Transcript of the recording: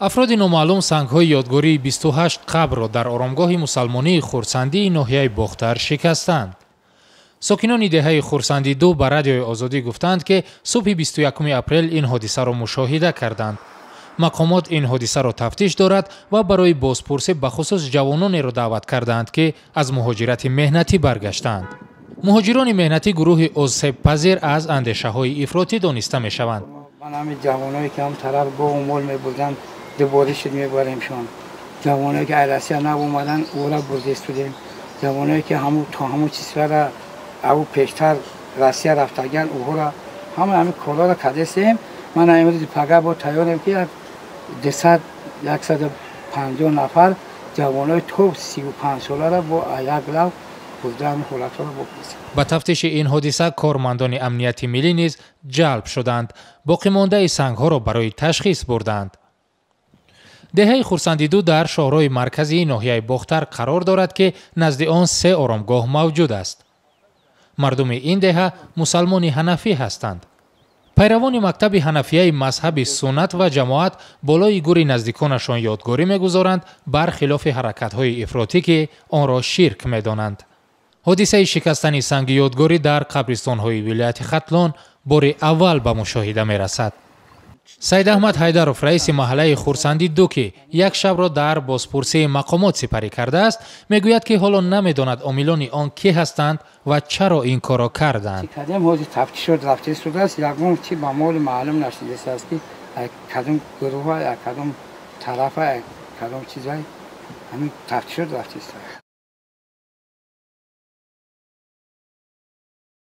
Афроди номаълум сангҳои ёдгории 28 қабрро дар оромгоҳи мусалмонии Хурсандии ноҳияи Бохтар шикастанд. Сокинони деҳаи Хурсандӣ 2 ба Радиои Озодӣ гуфтанд, ки субҳи 21 апрел ин ҳодисаро мушоҳида карданд. Мақомот ин ҳодисаро тафтиш дорад ва барои бозпурсӣ бахусус ҷавононеро даъват кардаанд, ки аз муҳоҷирати меҳнатӣ баргаштаанд. Муҳоҷирони меҳнатӣ гурӯҳи осебпазир аз андешаҳои ифротӣ дониста мешаванд. Ман ҳамин ҷавоное, ки ҳам тараф гову мол мебурданд, дубора шуд мебаремшон. Ҷавоное, ки аз Россия нав омаданд, ӯра бурдестудем. Ҷавоное, ки ҳамун то ҳамун чизҳоро аву пештар Россия рафтагиан, ӯҳоро ҳама ҳамин корҳоро кардестем. Ман имрӯз пага бо тайёрем, ки як 200, 150 нафар ҷавонои то 35 соларо бо як лав бурда ҳамин ҳолатҳоро бопурсем. Ба тафтиши ин ҳодиса кормандони амнияти миллӣ низ ҷалб шуданд. Боқимондаи сангҳоро барои ташхис бурданд. Деҳаи Хурсандиду дар шоҳроҳи марказии ноҳияи Бохтар қарор дорад, ки назди он се оромгоҳ мавҷуд аст. Мардуми ин деҳа мусалмони ҳанафӣ ҳастанд. Пайравони мактаби ҳанафияи мазҳаби суннат ва ҷамоат болои гури наздиконашон ёдгорӣ мегузоранд, бархилофи ҳаракатҳои ифротӣ, ки онро ширк медонанд. Ҳодисаи шикастани санги ёдгорӣ дар қабристонҳои вилояти Хатлон бори аввал ба мушоҳида мерасад. Саид Аҳмад Ҳайдаров, раиси маҳаллаи Хурсандӣ 2, ки як шабро дар бозпурсии мақомот сипарӣ кардааст, мегӯяд, ки ҳоло намедонад омилони он кӣ ҳастанд ва чаро ин корро карданд. Кадем ҳозир тафтишот рафта истодааст, ягон чи ба моли маълум нашудааст, ки кадом гурӯҳа, кадом тарафа, кадом чизай, ҳамин тафтишот рафта истодааст.